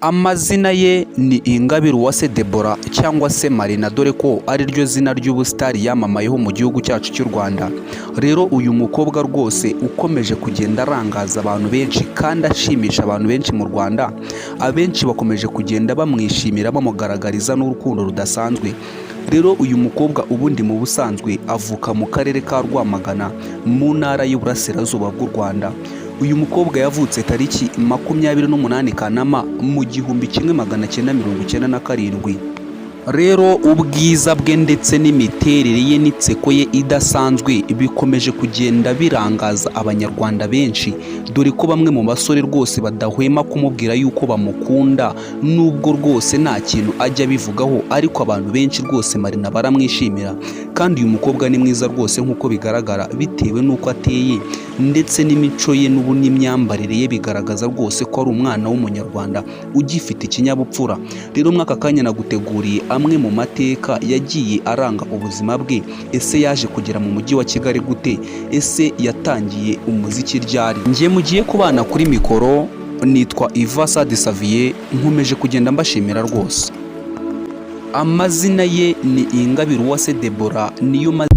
Amazina ye ni Ingabire Uwase Deborah cyangwa se Marina, dore ko ari ryo zina ry'ubusitari yamamayeho mu gihugu cyacu cy'u Rwanda. Rero uyu mukobwa rwose ukomeje kugenda arangaza abantu benshi kandi ashimisha abantu benshi mu Rwanda, abenshi bakomeje kugenda bamwishimira, bamugaragariza n'urukundo rudasanzwe. Rero uyu mukobwa ubundi mu busanzwe avuka mu karere ka Rwamagana, mu ntara y'Uburasirazuba bw'u Rwanda. Uyu mukobwa yavutse tariki 28 Kanama mu 1997. Rero ubwiza bwe ndetse n'imiterere ye n'inseko ye idasanzwe bikomeje kugenda birangaza Abanyarwanda benshi, dore ko bamwe mu basore rwose badahwema kumubwira yuko bamukunda, nubwo rwose nta kintu ajya abivugaho, ariko abantu benshi rwose Marina baramwishimira. Kandi uyu mukobwa ni mwiza rwose nk'uko bigaragara, bitewe n'uko ateye ndetse n'imico ye n'ubu n'imyambarire ye bigaragaza rwose ko ari umwana w'Umunyarwanda ugifite ikinyabupfura. Rero muri aka kanya naguteguriye amwe mu mateka yagiye aranga ubuzima bwe. Ese yaje kugera mu mujyi wa Kigali gute? Ese yatangiye umuziki ryari? Njye mugiye kubana kuri mikoro nitwa Iva Sadi Savier, nkomeje kugenda mbashimira rwose. Amazina ye ni Ingabire Uwase Deborah, niyo mazina.